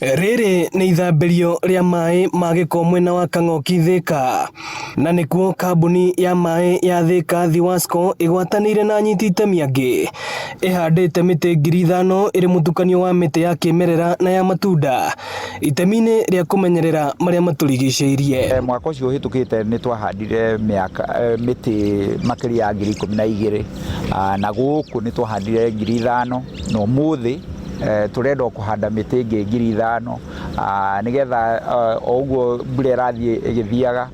Rĩrĩ nĩ ithambĩrio rĩa maĩ ma gĩko mwena wa Kang'oki Thika, na nĩkuo kambuni ya maĩ ya Thika Thiwasco ĩgwatanĩire na anyiti itemi angĩ ĩhandĩte mĩtĩ 5,000 ĩrĩ mũtukanio wa mĩtĩ ya kĩmerera na ya matunda itemi-inĩ rĩa kũmenyerera marĩa matũrigicĩirie. Mwaka ũcio ũhĩtũkĩte nĩ twahandire mĩaka mĩtĩ makĩria ya 12,000 na gũkũ nĩ twahandire 5,000 na ũmũthĩ tũrenda o kũhanda mĩtĩ ĩngĩ 5,000 nĩgetha o ũguo mbura ĩrathiĩ ĩgĩthiaga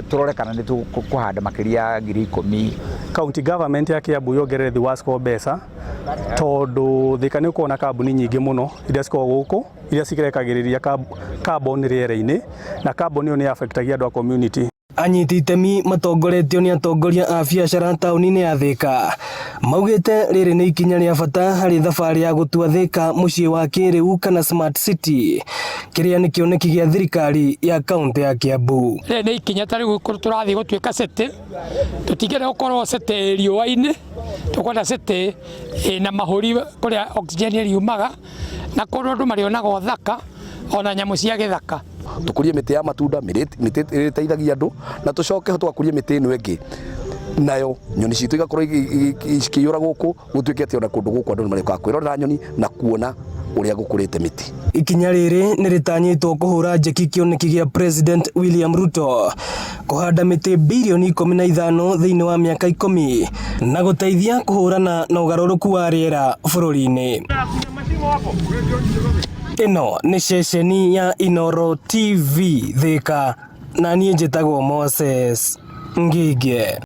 tũrore kana nĩ tũkũhanda makĩria ya 10,000. County government ya Kiambu yongerere Thiwasco mbeca tondũ Thika nĩ ũkoragwo na kambuni nyingĩ mũno iria cikoragwo gũkũ iria cirekagĩrĩria carbon rĩera-inĩ na carbon ĩyo nĩ affectagia andũ a community. Anyiti itemi matongoretio nĩ atongoria a biacara taũni-inĩ ya Thika maugĩte rĩrĩ nĩ ikinya rĩa bata harĩ thabarĩ ya gũtua Thika mũciĩ wa kĩrĩu kana smart city kĩrĩa nĩ kĩoneki gĩa thirikari ya kaũntĩ ya Kiambu. Rĩrĩ nĩ ikinya ta rĩu tũrathiĩ gũtuĩka city, tũtingĩenda gũkorwo city riũa-inĩ, tũkwenda city ĩna mahũri kũrĩa oxygen ĩriumaga na kũndũ andũ marĩonaga ũthaka ona nyamũ cia gĩthaka. Tũkũrie mĩtĩ ya matunda, mĩtĩ ĩrĩteithagia andũ, na tũcoke tũgakũria mĩtĩ ĩno ĩngĩ nayo nyoni citũ igakorwo cikĩiyũra gũkũ, gũtuĩke atĩ ona kũndũ gũkũ andũ nĩ marĩũkaga kwĩrorera nyoni na kuona ũrĩa gũkũrĩte mĩtĩ. Ikinya rĩrĩ nĩ rĩtanyĩtwo kũhũra njeki kĩoneki gĩa President William Ruto kũhanda mĩtĩ birioni 15 thĩinĩ wa mĩaka 10 na gũteithia kũhũrana na ũgarũrũku wa rĩera bũrũri-inĩ. Ĩno nĩ ceceni ya Inooro TV Thika na niĩ njĩtagwo Moses Ngige.